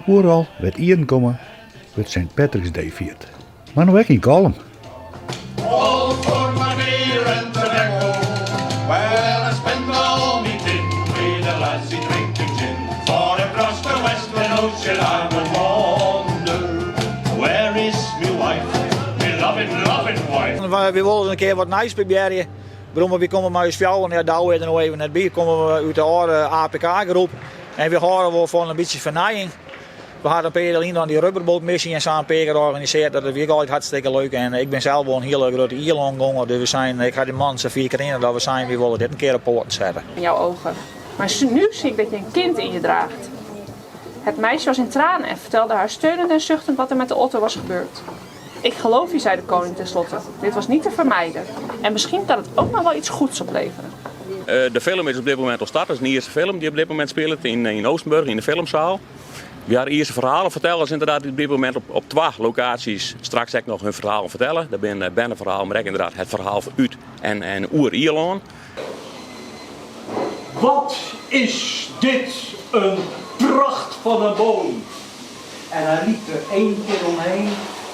Oeral wêr't Ieren komme, wurdt Saint Patrick's Day fierd. Mar no ek yn Kollum. All for my beer and tobacco. Well, I spend all me tin with a lassie drinking gin. For across the western ocean I would wander. Where is me wife, me loving, loving wife? Wy wolle in kear wat nijs probearje. Waarom wy komme mei ús fjouweren, ja Douwe is der no even net by, komme we út de âlde APK-groep. En wy hâlde wol fan in bytsje fernijing. We hawwe in pear jier lyn dan dy rubberboatmissy en sa in pear kear organisearre. Dat wie ek altyd hartstikke leuk. En ik bin sels wol in hiele grutte Ierlângonger. Dus we seinen, ik ha dy man safier krigen dat we seinen, wy wolle dit in kear op poaten sette. In jouw ogen. Maar nu zie ik dat je een kind in je draagt. Het meisje was in tranen en vertelde haar steunend en zuchtend wat er met de otter was gebeurd. Ik geloof je, zei de koning tenslotte. Dit was niet te vermijden. En misschien kan het ook nog wel iets goeds opleveren. De film is op dit momint al start. Dat is in earste film dy't op dit momint spilet yn Oostenburg yn de filmsaal. Wy ha Ierske ferhalefertellers ynderdaad dy't op dit momint op twa lokaasjes straks ek noch hun ferhalen fertelle. Dat binne berneferhalen, mar ek ynderdaad it ferhaal út en oer Ierlân. Wat is dit een pracht van een boom! En hij liep er één keer omheen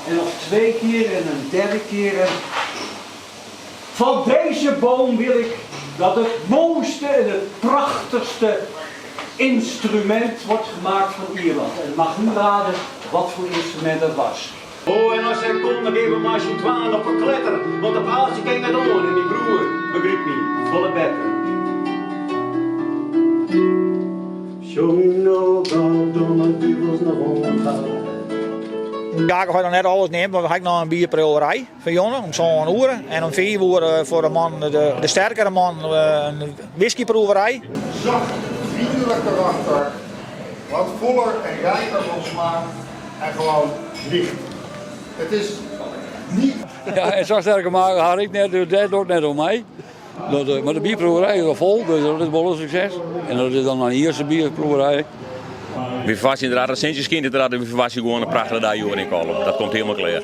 en nog twee keer en een derde keer en Van deze boom wil ik dat het mooiste en het prachtigste instrument wordt gemaakt van Ierland. En mag nu raden wat voor instrument dat was. Oh, en as hy komt, dan gean we mei syn twaen op 'e kletter, want in paaltsje kin net oan en myn broer begrypt my folle better. Sjong no gau domme duvels noch oan. Jacob hat noch net alles neamd, mar we ha ek noch in bierpriuwerij foar jûn om sân oere. En om fiif oere foar de man, de sterkere man, in whiskyproeverij. Zacht, vriendelijk karakter, wat voller en rijker van smaak en gewoon licht. Het is niet. Ja, en sa sterke magen ha ik net, dus dêr docht net oan mei. Dat, eh, mar de bierproeverij is al fol, dus dat is wol in sukses. En dat is dan in Ierske bierproeverij. Wy ferwachtsje ynderdaad, it sintsje skynt ynderdaad, wy ferwachtsje gewoan in prachtige dei hjoed yn Kollum. Dat komt hielendal klear.